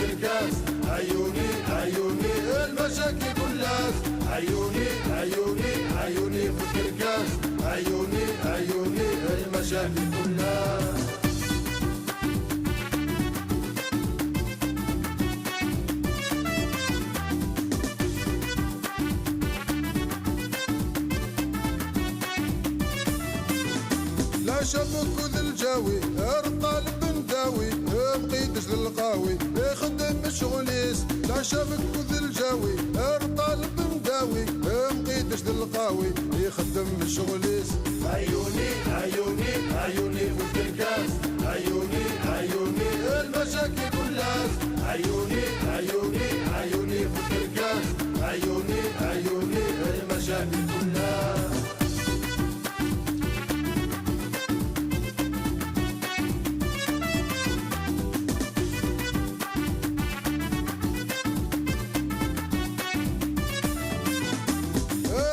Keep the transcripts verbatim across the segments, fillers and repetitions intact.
الكاس. عيوني، عيوني، المشاكل كلها. عيوني، عيوني، عيوني في الكاس. عيوني، عيوني، المشاكل كلها. لا شبك ذ الجاوي، ارقى البنداوي، مقيدش للقاوي، يخدم الشغليس. لا شبك ذ الجاوي، ارقى البنداوي، مقيدش للقاوي، يخدم الشغليس. عيوني، عيوني، عيوني في الكاس. عيوني، عيوني، المشاكل كلها. عيوني، عيوني، عيوني في الكاس. عيوني، عيوني، المشاكل كلها.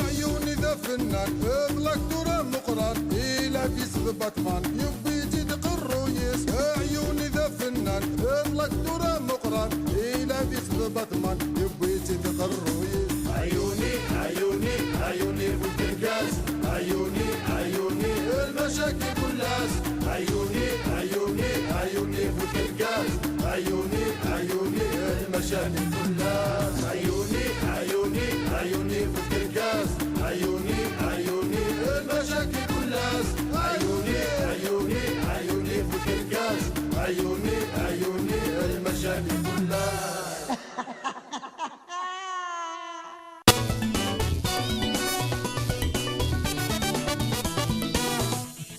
عيوني ذا فنان، بلاك دورة مقران، إلا في سبب باتمان، يبي تدق الرويس. عيوني ذا فنان، بلاك دورة مقران، إلا في سبب باتمان، يبي تدق الرويس. عيوني، عيوني، عيوني في الكاس. عيوني، عيوني، المشاكل كلها. عيوني، عيوني، عيوني في الكاس. عيوني، عيوني، المشاكل كلها. عيوني، عيوني، عيوني في الكاس. عيوني، عيوني، المشاكل كلها. عيوني، عيوني، عيوني في الكاس. عيوني، عيوني، المشاكل كلها.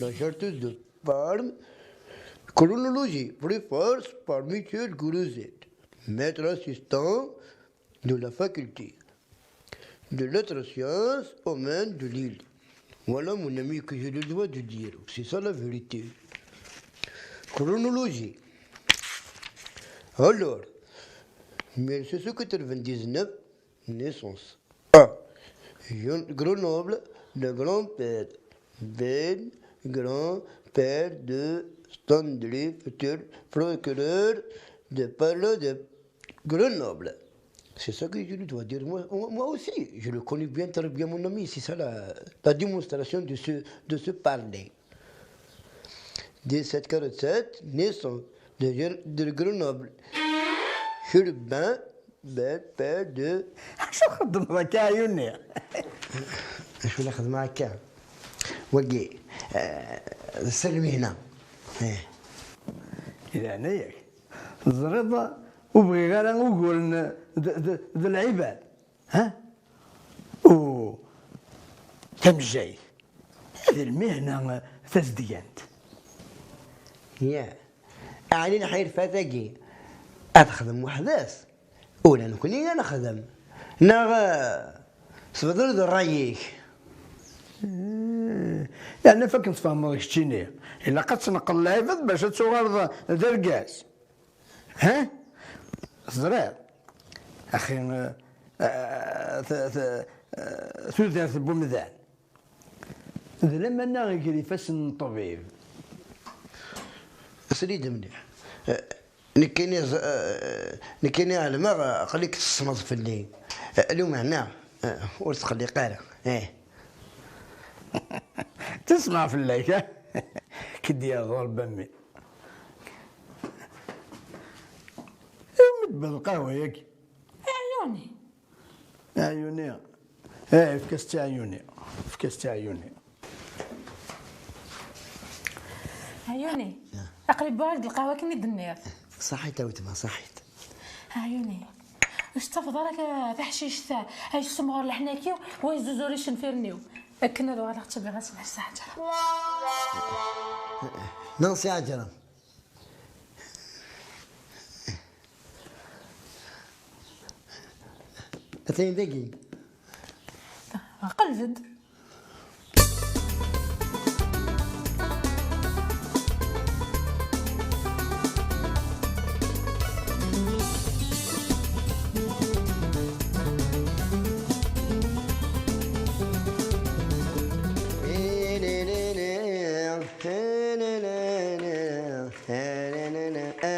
La chartreuse de Parme, chronologie, préface par Michel Grouzet, maître assistant de la faculté de lettres sciences humaines de Lille. Voilà, mon ami, que j'ai le droit de dire. C'est ça la vérité. Chronologie. Alors, mille sept cent quatre-vingt-dix-neuf, naissance. A. Jeune Grenoble, le grand-père, bel grand-père de Stanley, futur procureur de parler de Grenoble. C'est ça que je lui dois dire. Moi, moi aussi, je le connais bien, très bien, mon ami. C'est ça la, la démonstration de ce, de ce parler. Dix-sept quarante-sept, naissance de, de Grenoble. Chérubin, bel père de. Acu txeddmeḍ akka, a Yuni? Acu la xedmeɣ akka? Wagi, eh, s lmihna. Eh. Di leɛnaya-k, teẓriḍ ur bɣiɣ ara uguren d, d, d lɛibad. Ha? U tamejjayt d lmihna tazedgant. Ya, ɛni lḥirfat-agi ad texdem weḥd-s? Ula nekni ad nexdem. Neɣ, eh, tebdel d ṛṛay-ik? Eh, yeɛni akken tfehmeḍ keččini, ilaq ad tneqqel lɛibad bac ad tuɣaleḍ d argaz. Ha? Teẓriḍ? Axi, eh, eh, t-, t-, eh, tudert n wemdan d lamana gar ifassen n ṭṭbib. Sel-iyi-d mliḥ. Eh, nekkini ẓ-, eh, nekkini ɛelmeɣ, eh, aql-ik tessneḍ fell-i. Eh, lumeɛna, eh, ur tqelliq ara. Eh. Tesmeɛ fell-ak, ha? K-id-yerḍa Rebbi a mmi. Iwumi d-tebba lqahwa-yagi? Ɛyuni. Ɛyuni. Eh, efk-as-tt i Ɛyuni. Efk-as-tt i Ɛyuni. Ɛyuni. Aql-i wwiɣ-ak-d lqahwa akken i d-tenniḍ. Ṣaḥit a weltma, ṣaḥit. Ɛyuni. Ur tettafeḍ ara ka taḥcict-a, ay tessemɣer leḥnak-iw, wa yezzuzer icenfiren-iw. Akken ad uɣaleɣ ttabiɣ-as ɣer Saɛǧra. Neɣ si Ɛǧra. Atan dagi. Qelb-d.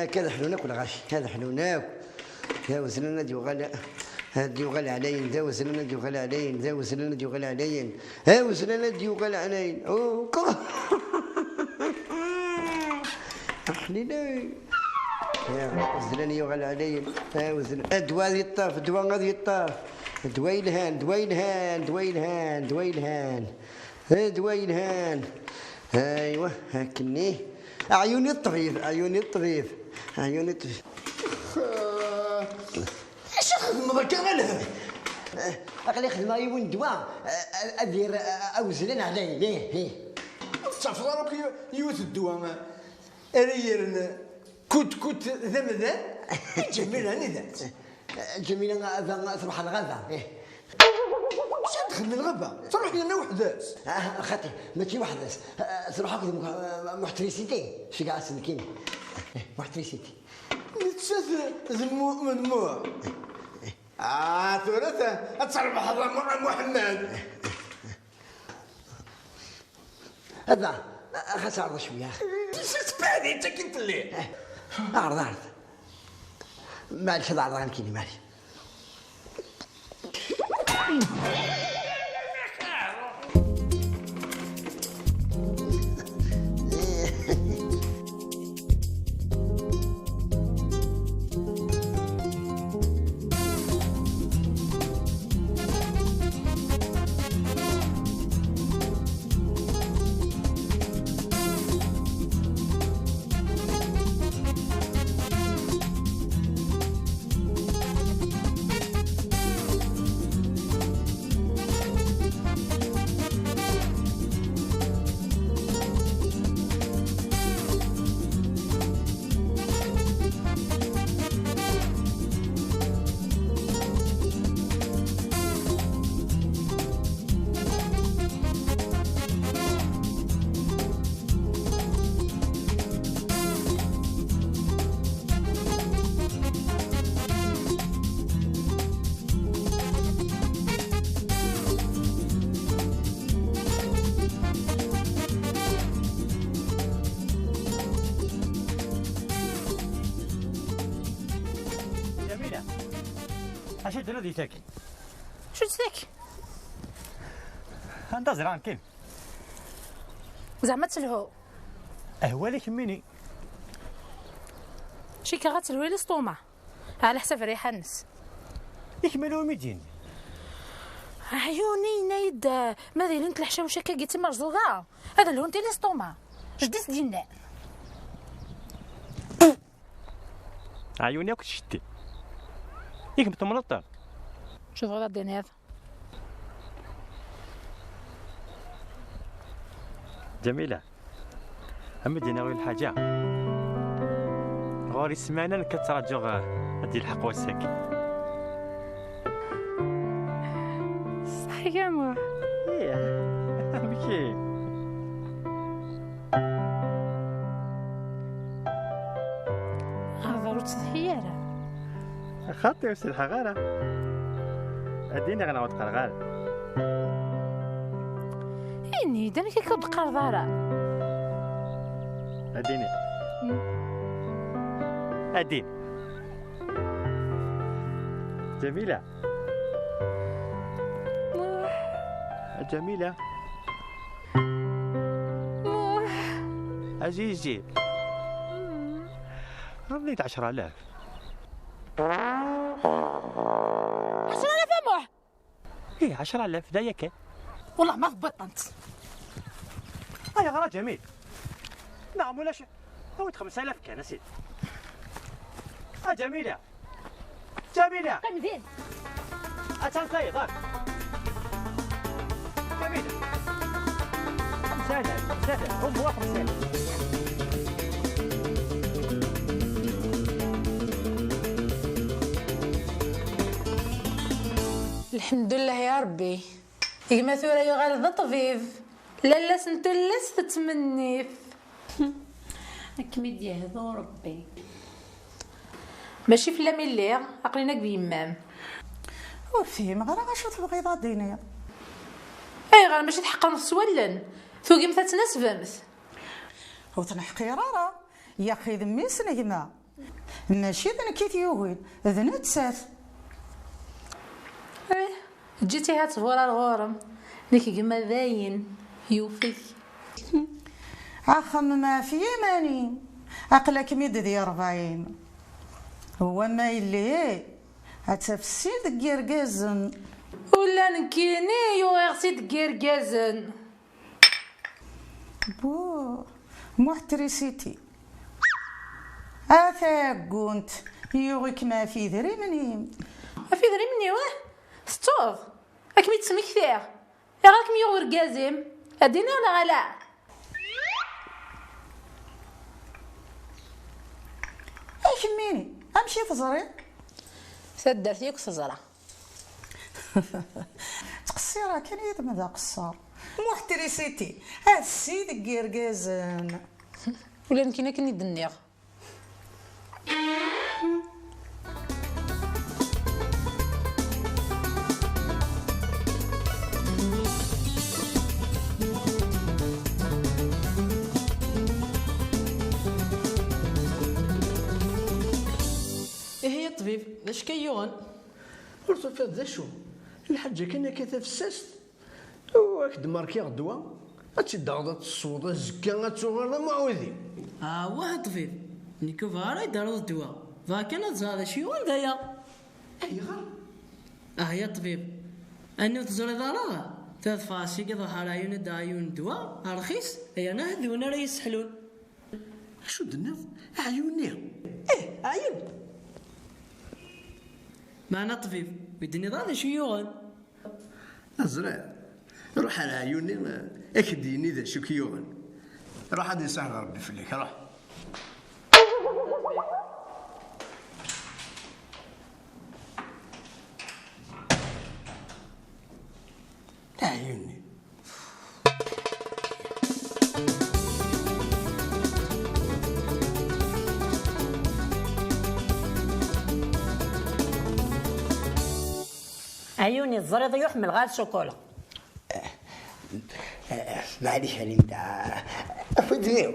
Akka ad ḥlun akk lɣaci, ad ḥlun akk. D awezlan ad yuɣal, ad yuɣal ɛlayen, d awezlan ad yuɣal ɛlayen, d awezlan ad yuɣal ɛlayen, d awezlan ad yuɣal ɛlayen. Oh, aqlilay. Ya, awezlan yuɣal ɛlayen, awezlan. Ddwa ad yeṭṭaf, ddwa ad yeṭṭaf. Ddwa yelhan, ddwa yelhan, ddwa yelhan, ddwa yelhan. Ddwa yelhan. Aywa, akkenni. Aɛyuni ṭṭbib, aɛyuni ṭṭbib, aɛyuni ṭṭbib. Acu txedmeḍ akka a Lheb? Aql-i xedmeɣ yiwen ddwa, ad yerr awezlan ɛlayen, ih, ih. Ur tettafeḍ ara akk yiwet ddwa ara yerren kut kut d amdan? Ǧamila, anida-tt? Ǧamila, aba, truḥ ɣer lɣaba, ih. Acu txeddem lɣaba? Truḥ yerna weḥd-s? Ah, xaṭi, mačči weḥd-s. Ah, truḥ akked Muḥ-, Muḥ Trisiti. Ceggeɛ-as nekkini. Muḥ Trisiti. Nettat d Mu-, d Muḥ. Ah, tura ta-, ad trebḥeḍ a Mu-, a Muḥemmed. Aba, xas ɛreḍ cwiya. Tisesbani d takin telli. Ɛreḍ, ɛreḍ. Maɛlic, ad ɛreḍ nekkini, maɛlic. Ǧamila, acu d-tenna di tagi? Acu d tagi? Anda ẓriɣ nekkini? Zeɛma ad telhu? Ahwal i kemmini. Cikkeɣ ad telhu i l'estomac. Ɛla ḥsab rriḥa-nnes. I kemmini umi d-yenni? Ɛyuni yenna-yi-d, ma d ilint leḥcawec akkagi d timerẓuga, ad lhunt i l'estomac. Jeddi s-d-yennan. Ɛyuni akk tceddi. I kemm tumneḍ-ten? Acu tebɣiḍ ad d-tiniḍ? Ǧamila, a m-id-iniɣ yiwet lḥaǧa. Ɣur-i ssmana nekk ad ttṛaǧuɣ, eh, ad d-yelḥeq wass-agi. Ṣṣeḥ-ik a Muḥ. Ih, amek-i? Hḍeṛ ur ttsetḥi ara. Xaṭi, ur selḥeɣ ara. Ad d-iniɣ neɣ ur d-qqareɣ ara? Ini-d, amek akka ur d-qqareḍ ara? Ad d-ini. Mm. Ad d-ini. Ǧamila. Muḥ. A Ǧamila. Muḥ. A Zizi. Mm. Rḍi-d ɛecra alaf. Ɛecra alaf a Muḥ! Ih, ɛecra alaf, d aya kan. Wallah ma tebbiṭ-tent. Ayɣer a Ǧamil? Neɣ mulac, awi-d xemsa alaf kan, a sidi. A Ǧamila! Ǧamila! Qqim din. Attan tayeḍ, ah. Ǧamila! Xemsa alaf, xemsa alaf, hum wa xemsa alaf. Lḥemdullah ya Rebbi. Gma tura yuɣal d ṭṭbib. Lalla-s n tullas tettmennit. Ad kem-id-yehdu Rebbi. Mačči fell-am i lliɣ, aql-in akk d yemma-m. Ur fhimeɣ ara acu tebɣiḍ ad d-tiniḍ. Ayɣer mačči tḥeqqremt s wallen? Tugimt ad tnasbemt? Ur tneḥqir ara, yaxi d mmi-s n gma. Mačči d nekk i t-yugin, d nettat. Ih, eǧǧ-itt ihi ad tburar ɣur-m. Nekk gma dayen, yufeg. Axemmem ɣef yiman-im, aql-akem-id di rebɛin. Wamma yelli, ad taf sin deg yirgazen. Ula nekkini yuɣ-aɣ-t-id deg yirgazen. Buh, Muḥ Trisiti. A taɛeggunt, yuɣ-ikem ɣef idrimen-im. Ɣef idrimen-iw, eh? Tettuḍ? Ad kem-id-smektiɣ. Ayɣer ad kem-yuɣ urgaz-im? Ad d-iniɣ neɣ ala? I kemmini, amek i teẓriḍ? Taddart yakk teẓra. Ttqeṣṣireɣ kan yid-m d aqeṣṣer. Muḥ Trisiti, ad si deg yirgazen. Ula d nekkini akken i d-nniɣ. Ihi a ṭṭbib, d acu akka yuɣen? Ur tufiḍ d acu? Lḥaǧa kan akka tafessast. Ur ak-d-markiɣ ddwa, ad tt-id-taɣeḍ ad tesweḍ azekka ad tuɣaleḍ am uɛudi. Awah a ṭṭbib, nekk ur bɣiɣ ara ad d-taruḍ ddwa, bɣiɣ kan ad ẓreɣ d acu yuɣen d aya. Ayɣer? Ah ya ṭṭbib, anni ur teẓriḍ ara, taḍfas i iḍeḥ ar ɛyun ad d-ɛyun ddwa, rxis, yerna ahat d win ara yesseḥlun. Acu d-tenniḍ? Aɛyun-nni? Ih, ɛyun. Meɛna ṭṭbib, ur d-tenniḍ ara d acu yuɣen. Ẓriɣ. Ruḥ ar ɛyun-nni, ad k-d-yini d acu k-yuɣen. Ruḥ ad isaɛed Rebbi fell-ak, ruḥ. Ɛyun-nni. Ɛyun-nni, teẓriḍ-iyi ḥemmleɣ ad cukula. Maɛlic a Linda, af udem-iw.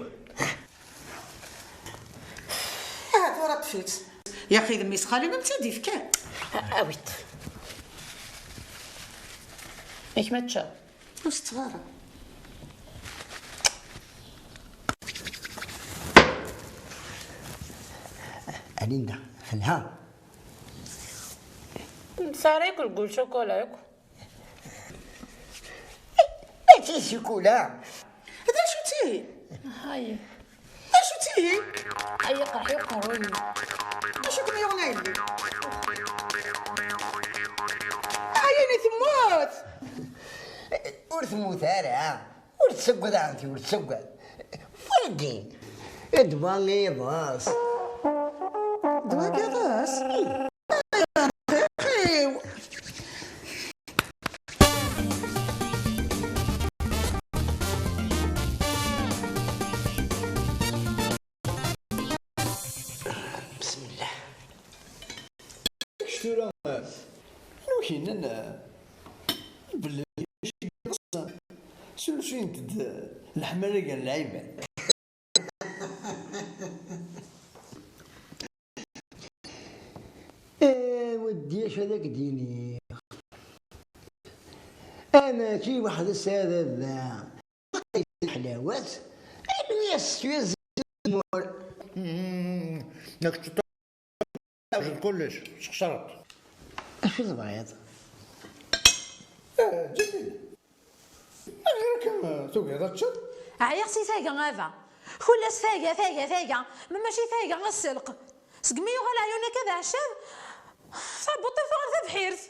Aha tura ṭṭef-itt. Yaxi d mmi-s xali-m am tt-id-ifkan. Awi-t. Yak ma tečča. Ur setteɣ ara. A Linda, telha. Tesɛa akk lgul cukula akk. Mačči ccikula. D acu-tt ihi? Hay. D acu-tt ihi? Ay, iqerḥ uqerruy-iw. D acu kem-yuɣen a yelli? Ɛyan i temmut. Ur temmut ara. Ur ttaggad a ɛemti, ur ttaggad. Wagi. Ddwa n yiḍes. Ddwa n yiḍes? Ih. Bismillah. Kečč tura, anwa k-yennan belli sulsuyent-d leḥmala gar lɛibad? A weddi, acu ad ak-d-iniɣ? Amačči weḥd-s a baba. Ḥlawat, alwi-yas s tuyazzi n tmur. Nekk tewjed kullec, sexṣareḍ. Acu tebɣiḍ? Eh, ǧǧet-iyi. Ɣir akken tugiḍ ad teččeḍ. Ɛyiɣ si taga a baba. Kul ass taga, taga, taga. Ma mačči taga, sselq. Segmi yuɣal ɛyun akka d aɛeccaw, tabbuṭ-iw tuɣal d tabḥirt.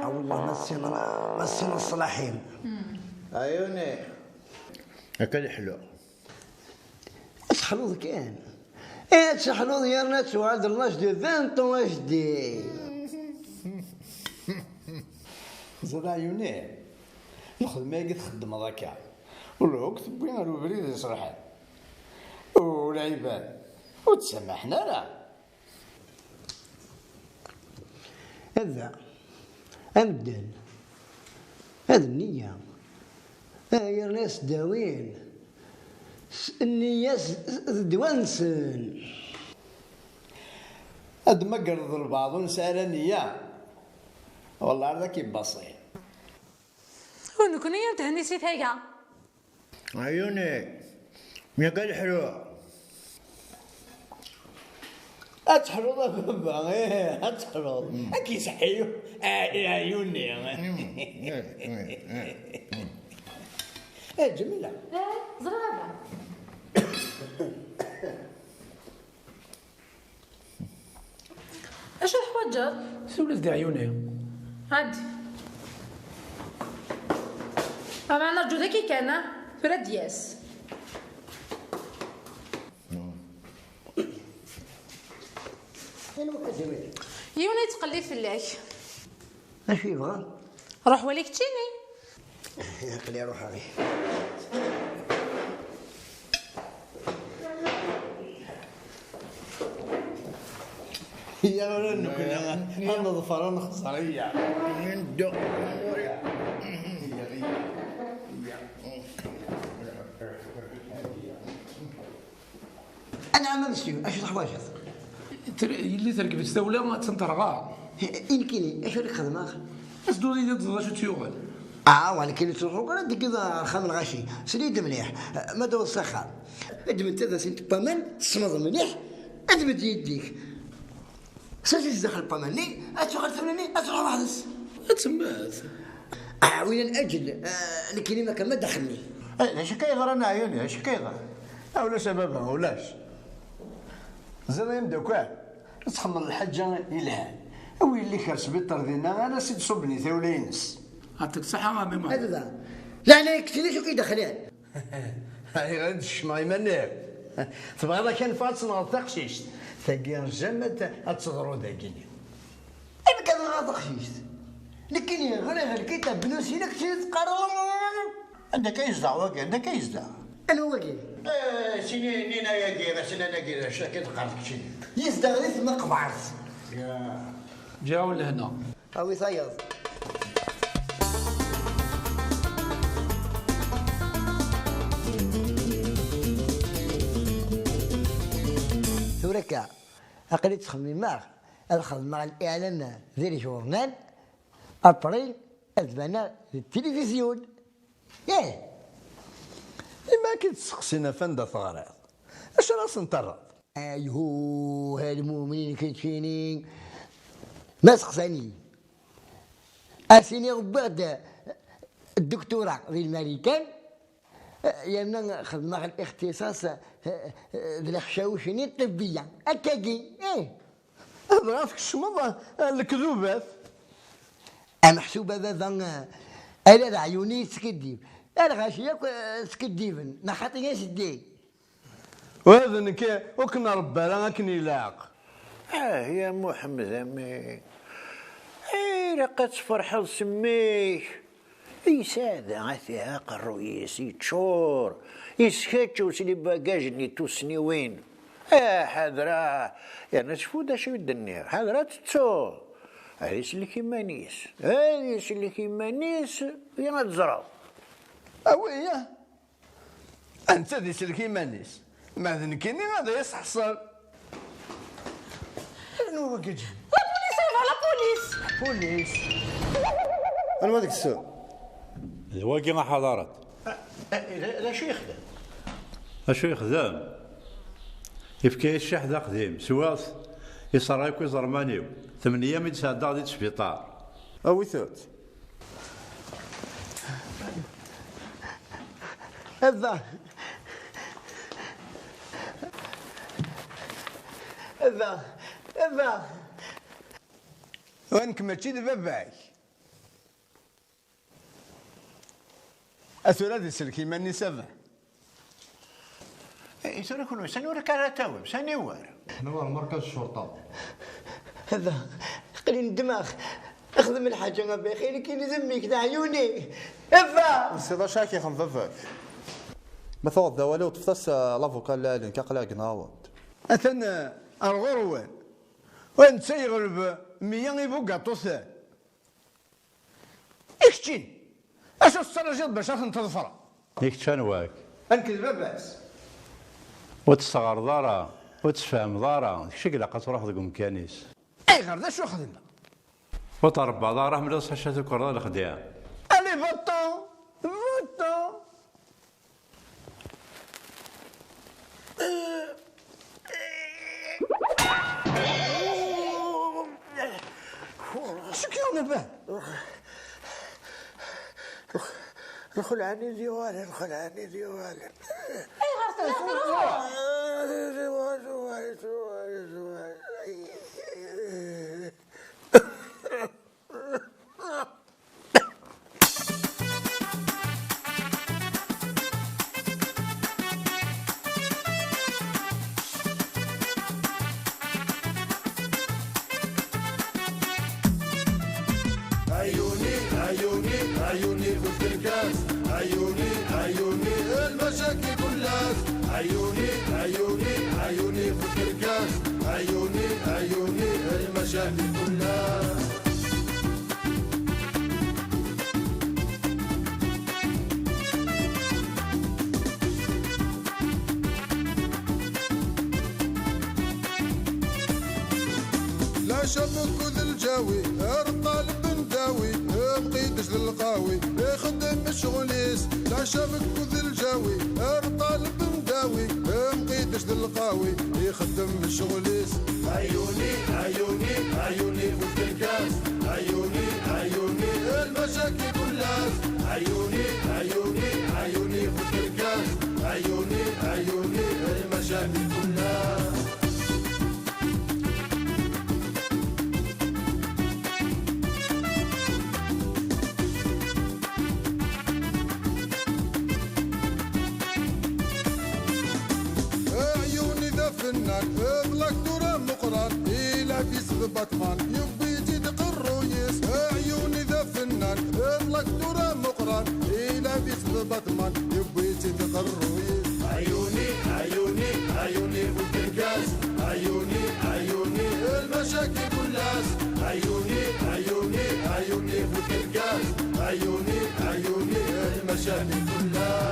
A wellah ma ssineɣ, ma ssineɣ ṣṣlaḥ-im. Ɛyuni. Akka leḥlu. Ad teḥluḍ kan. Ad teḥluḍ yerna ad tuɣal de l'âge de vingt ans a jeddi. Ẓriɣ a Ɛyuni, lxedma-agi txeddmeḍ akka, ula akk tewwi ar ubrid iṣelḥen. U lɛibad ur ttsammaḥen ara. Ad da, amdan, ad nniya, yerna s-dawin, Nniya-s d ddwa-nsen. Ad d-mmagreḍ lbaɛḍ ur nesɛi ara nniya, wellah ar d ak-ibbaṣi. U nekkni ad nhenni si taya. Ɛyuni, myak ad ḥluɣ. Ad teḥluḍ a baba, ih, ad teḥluḍ. Ad k-yesseḥyu ɛyuni. Eh, Ǧmila. Eh, ẓriɣ a baba. Acu teḥwaǧeḍ? Siwlet-d i Ɛyuni. Ɛeddi. Ama nerǧu daki kan, ah? Tura ad d-yas. Yiwen yettqellib fell-ak. Acu yebɣa? Ruḥ wali keččini. Aql-i ruḥeɣ. Ya ula d nekkni ad neḍfer ad nexẓer iya. Anɛam a monsieur, acu teḥwaǧeḍ? Ter-, yelli terkeb-itt tawla, attan terɣa. I nekkini, acu ara k-xedmeɣ? As-d ur iyi-d-tẓeḍ acu tt-yuɣen. Ah, wa nekkini ttruḥuɣ kan ad d-teddiḍ ɣer axxam n lɣaci. Sel-iyi-d mliḥ, ma d-taweḍ s axxam. Ddem-d tadasi n waman, tesmeḍ mliḥ, ddem-d yelli-k. Sers-itt daxel n waman-nni, ad tuɣal tawla-nni, ad truḥ weḥd-s. Ad temmet. Ah, win n aǧel, ah, nekkini ma kan ma d axemmi. Eh, d acu akka yeḍran a Ɛyuni, d acu akka yeḍran? Ah, ulac a baba, ulac. Ẓriɣ a ameddakel, ad txemmeḍ lḥaǧa yelhan. Awi yelli-k ɣer sbiṭar dinna, ara s-id-ṣubben i tawla-ines. Ɛṭik ṣṣeḥḥa a Ɛemmi Muḥend. Ad da. Leɛnaya-k, d acu k-id-ixlan? Ayɣer i d-tkecmeḍ iman-im? Tebɣiḍ ad k-anfeɣ ad tenɣeḍ taqcict. Tagi jamais ad, ad teḍru dagini. Amek ad nɣeɣ taqcict? Nekkini ɣriɣ lkitab n usileɣ, keččini teqqareḍ. Anda akka yezdeɣ wagi? Anda akka yezdeɣ? Anwa wagi? Eh, sini, nina yagi, ɣas nnan agi, d acu akka teqqareḍ keččini? Yezdeɣ di tmeqbert. Ya. Ǧǧiɣ-awen lehna. Awi tayeḍ. Tura akka, aql-i ttxemmimeɣ ad xedmeɣ liɛlan di lǧurnal, après ad baneɣ di tilifizyu. Ih. Imi akka i d-steqsin ɣef anda teɣriḍ, acu ara asen-terreḍ? Ayhuh, a lmumnin keččini. Ma seqsan-iyi, ad s-iniɣ wwiɣ-d dduktura di Lmarikan, yerna xedmeɣ lixtiṣaṣ d leḥcawec-nni ṭṭibbiya. Akkagi, ih. Dɣa tkecmeḍ, eh, lekdubat. Ameḥsub a baba, eh, ala d Ɛyuni yeskiddib. Lɣaci akk, eh, skiddiben, ma xaṭi a jeddi. Ula d nekk ur k-nṛebba ara akken ilaq. Ah, ya Muḥemmed a mmi, ilaq ad tferḥeḍ s mmi-k. Yesɛa da ati aqerruy-is yeččur, yeskeččew s les bagages-nni n tussniwin. Ah, ḥader, ah, yerna cfu d acu i d-nniɣ, ḥader ad tettuḍ. Ad isellek iman-is, ad isellek iman-is, i ad teẓreḍ. Awi, ah. Anta d isellek iman-is? Ma d nekkini ad iyi-seḥṣel. Anwa wagi? La police, la police! Police! Anwa deg-sen? D wagi a ḥadaret. D acu yexdem? Acu yexdem? Yefka-yi cciḥ d aqdim, swiɣ-t, iṣerra akk iẓerman-iw. Tmenni-yam i d-sɛeddaɣ di tesbiṭar. Awit-t. Eva! Eva! Eva! Wa nekk mačči d baba-k. A tura ad isellek iman-is a baba. I tura kunwi, sani ur akka ara tawim, sani war? Newwer marka ccurṭa. Hada, aql-i nedmeɣ. Xdem lḥaǧa a baba, xili-k ini d mmi-k d Ɛyuni. Eva! Nsiḍ acu ara k-ixdem baba-k. Ma tuɣeḍ-d awal-iw, ṭṭfet-as, eh, l'avocat n lɛali, nekk aql-i ɛeggneɣ-awen-d. Atan, eh, ar ɣur-wen. Wa netta yeɣleb meyya ibugaṭuten. I keččini, acu tettṛajiḍ bac ad ten-tḍefreḍ? I kečč anwa-k? Nekk d baba-s. Ur tt-tesseɣreḍ ara, ur tt-tfehmeḍ ara, d kečč i ilaq ad truḥeḍ deg umkan-is. Ayɣer, d acu xedmeɣ? Ur tṛebbaḍ ara, mliɣ s ḥaca tukerḍa lexdiɛ. Allez, va-t'en, va-t'en. Acu k-yuɣen a baba? Lxelɛani d yuɣalen, lxelɛani d yuɣalen. Ayɣer tettruḥ? عيوني، عيوني، عيوني في الكركاس. عيوني، عيوني، المشاكل كلها. عيوني، عيوني، عيوني في الكركاس. عيوني، عيوني، المشاكل كلها. La شبك ذ الجاوي، ارقى البنداوي، مقيدش للقاوي، يخدم الشغليس. La شبك ذ الجاوي، ارقى البنداوي، مقيدش للقاوي، يخدم الشغليس. عيوني، عيوني، عيوني في الكركاس. عيوني، عيوني، المشاكل كلها. عيوني، عيوني، عيوني في الكركاس. عيوني، عيوني، المشاكل كلها. عيوني ذا فنان، اطلق دورة مقران، إلى في سبع ثمان، يبي يزيد قرويس. عيوني ذا فنان، اطلق دورة مقران، إلى في سبع ثمان، يبي يزيد قرويس. عيوني، عيوني، عيوني في الكركاس. عيوني، عيوني، المشاكل كلها. عيوني، عيوني، عيوني في الكركاس. عيوني، عيوني، المشاكل كلها.